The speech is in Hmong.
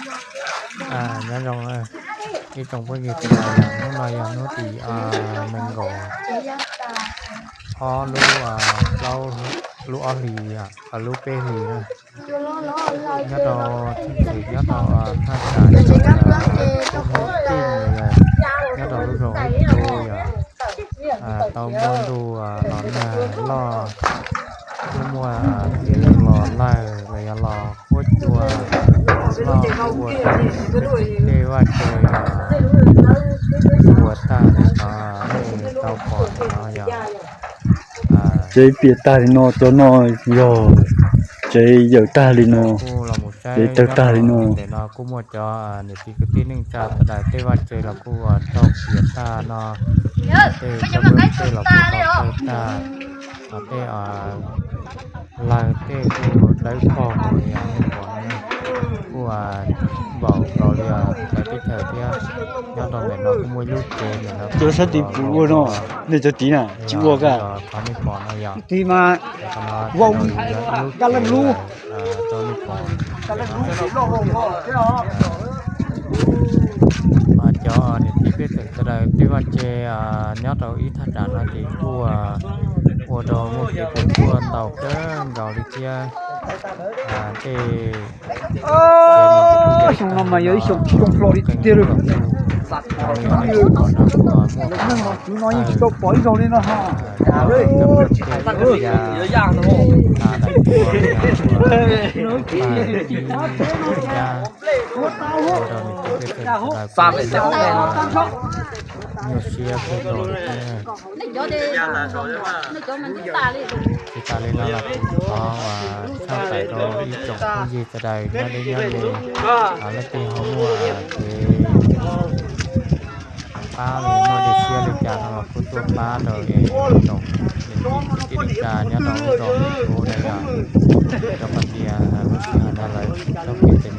Nyob zoo ib tsoom phooj ywg sawv daws, hnub no yog hnub tim nees nkaum ob lub plaub, lub ob hlis, lub peb hlis na. Nyob rau teb chaws, nyob rau thaj tsam, nyob rau lub zos ib tug yog tau muaj ntuj los nag loj, kuj muaj kev los lawg los yog los huab cua loj ua rau tej vaj tse ua tag li qhov nej tau pom no yog tsev piam tag li no, cov no yog tsev yawm tag li no, tsev tawg tag li no. Ntawm no kuj muaj cov niam txiv kwv tij neej tsa sawv daws tej vaj tse los kuj ua raug piam tag no, tej cov mub tej los kuj raug tawg tag, tej lawg tej kuj dawb paug li nej pom no, kuj npaum nkaus li peb teb chaws thiab. Nyob rau ntawm no kuj muaj ib lub tsev ntawm no. Cov sab tid puas ua no, nej cov tid na tsis ua ka. Qhov nej pom no yog, qhov no yog ib lub tsev rau nej pom. Cov niam txiv pej xeem sawv daws tej vaj tse nyob rau ib thaj tsam no ces kuj ua rau muaj kev puas tsuaj ntau kawg nkaus li thiab. Tej xyoo no mas yog ib xyoo tsis coob hlo li tiag li. Zoo li nej pom no kuj muaj qhov neeg tswv no yeej tsis tau pom ib zaug li no ha. Daim tua, ua rau niam txiv pej xeem sawv daws nyuaj siab kawg nkaus li thiab. Tsis tas li no los kuv thov tshaj tawm rau ib tsoom phooj ywg sawv daws nyob deb nyob ze, leej twg ho muaj kev pab los muaj dej siab li cas no los kuj tuaj pab rau es tsoom niam txiv kwv tij neej tsa nyob rau lub zos Lis Tsuv no yog, rau qhov tias lub sij hawm no lawv txoj kev txom